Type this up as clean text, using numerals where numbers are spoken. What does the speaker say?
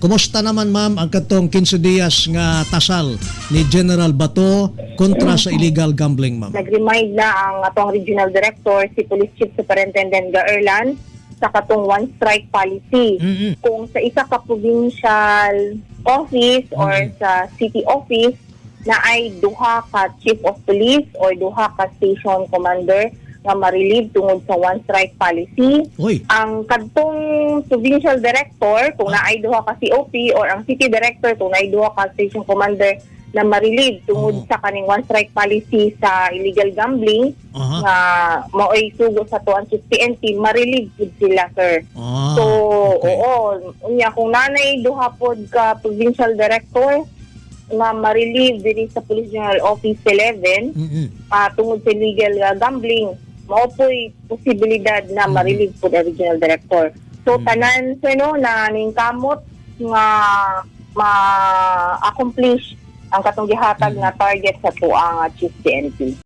Kumusta naman, ma'am, ang katong 15 dias nga tasal ni General Bato kontra sa illegal gambling, ma'am? Nag-remind na ang atong regional director, si Police Chief Superintendent Gaerlan, sa katong one strike policy. Kung sa isa ka provincial office or sa city office na ay duha ka chief of police or duha ka station commander nga ma-relieve tungod sa one strike policy. Uy. Ang kadtong provincial director kung naay duha ka COP or ang city director kung naay duha ka station commander na ma-relieve tungod sa kaning one strike policy sa illegal gambling nga maoy sugo sa atuang chief PNP, ma-relieve pud sila, sir. So, oo, unya kung nanay duha pod ka provincial director nga ma-relieve diri sa Police General Office 11 tungod sa illegal gambling, mao po'y posibilidad na ma-relieve po ang regional director. So, tanan, sir, no, na ningkamot nga ma-accomplish ang katong gihatag nga target sa tuang Chief PNP.